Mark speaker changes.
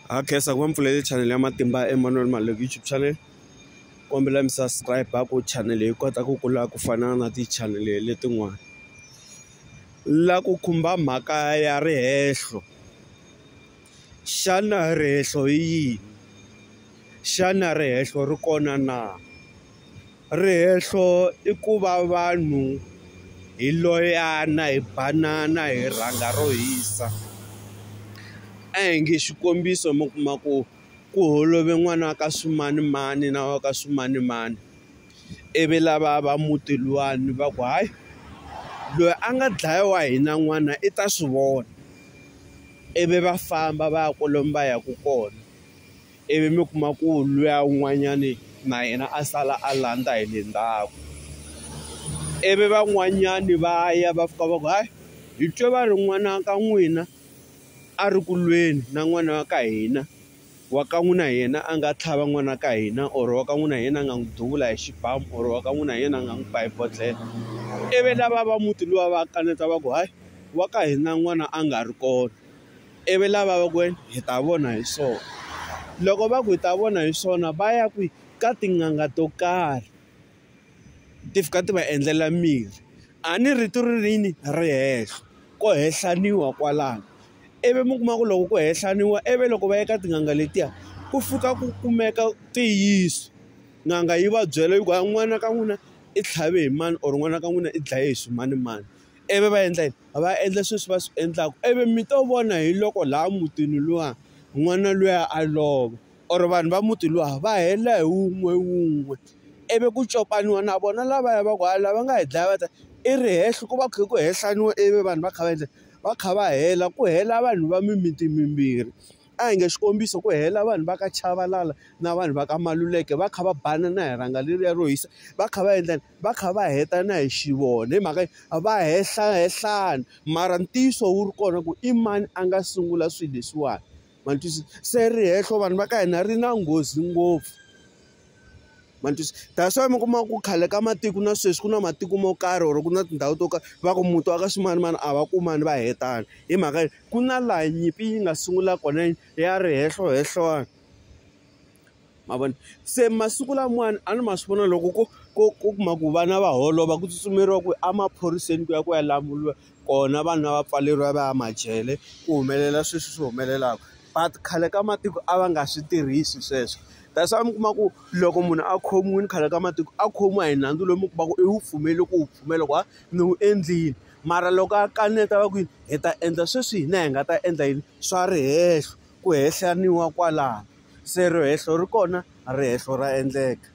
Speaker 1: Ha khensa ku va mi pfulele chanel ya Matimba Emmanuel Maluleke YouTube channel. Kombela mi subscribe ku channel yi kota ku kula ku fana na ti-channel letin'wana. La ku khumba mhaka ya rihehlo, xana rihehlo i yini? Xana rihehlo ri kona na? Rihehlo i ku va vanhu hi loyana hi banana hi rhanga ro hisa. A hi nge xikombiso mi kuma ku ku holove n'wana wa ka swimanimani na wa ka swimanimani, ivi lava va muti luwani va ku hayi loyi a nga dlaya wa hina n'wana i ta swi vona. Ivi va famba va ya kwalomu va yaka kona. Ivi mi kuma ku luya un'wanyani na yena a sala a landza hi le ndzhaku. Ivi van'wanyani va ya va fika va ku hayi hi twe va ri n'wana wa ka n'wina a ri ku lweni na n'wana wa ka hina, wa ka n'wina hi yena a nga tlhava n'wana wa ka hina or wa ka n'wina hi yena a nga n'wi duvula hi xibamu or wa ka n'wina hi yena a nga n'wi ba hi bodlhela. Ivi lava va muti luwa va kaneta va ku hayi wa ka hina n'wana a nga ri kona. Ivi lava va ku hi ta vona hi swona. Loko va ku hi ta vona hi swona va ya kwihi? Ka tin'anga to karhi ti fika ti va endlela mirhi. A ni rito ri ri yini? Rihehlo. Ko hehlaniwa kwalano. Ivi mi kuma ku loko ku hehlaniwa ivi loko va ya ka tin'anga letiya ku fika ku kumeka ntiyiso. N'anga yi va byela yi ku n'wana ka n'wina i tlhave hi mani or n'wana ka n'wina i dlaye hi swimanimani. Ivi va endla yini? Va endla sweswi va swi endlaka ivi mi to vona hi loko laha mutini luwa n'wana luya a lova or vanhu va muti luwa va hela hi wun'we wun'we ivi ku copaniwa na vona lavaya va ku hayi lava nga hi dlaya va ta i rihehlo ku va ku kha ku hehlaniwa ivi vanhu va kha va endla va kha va hela ku hela vanhu va mimiti mimbirhi. A hi nge xikombiso ku hela vanhu va ka Chabalala na vanhu va ka Maluleke va kha va banana hi rhanga leriya ro hisa va kha va endla yini va kha va hetana hi xivona hi mhaka va hehlahehlana mara ntiyiso wu ri kona ku i mani a nga sungula swilo leswiwani ma ni twisisa se rihehlo vanhu va ka hina ri na nghozi ngopfu. Ma ni twisisa that's why mi kuma ku khale ka matiko na sweswi ku na matiko mo karhi or ku na tindhawu to karhi va ku muti wa ka swimanimani a va kumani va hetana hi mhaka ku na laha nyimpi yi nga sungula kona ya rihehlohehlwana ma vona se masiku lamawani a ni ma swi vona loko ku kuma ku vana va holova ku tsutsumeriwa ku emaphoriseni ku ya ku ya lamuriwa kona vanhu va pfaleriwa va ya majele ku humelela sweswi swi humelelaka but khale ka matiko a va nga swi tirhisi sweswo. That's why mi kuma ku loko munhu a khomiwile khale ka matiko a khomiwa hi nandzu lowu mi kumaka ku i wu pfumele ku wu pfumela ku ni wu endlile mara loko a kaneta va ku yini hi ta endla sweswi hina hi nga ta endla yini swa rihehlo ku hehlaniwa kwalano se rihehlo ri kona rihehlo ra endleka.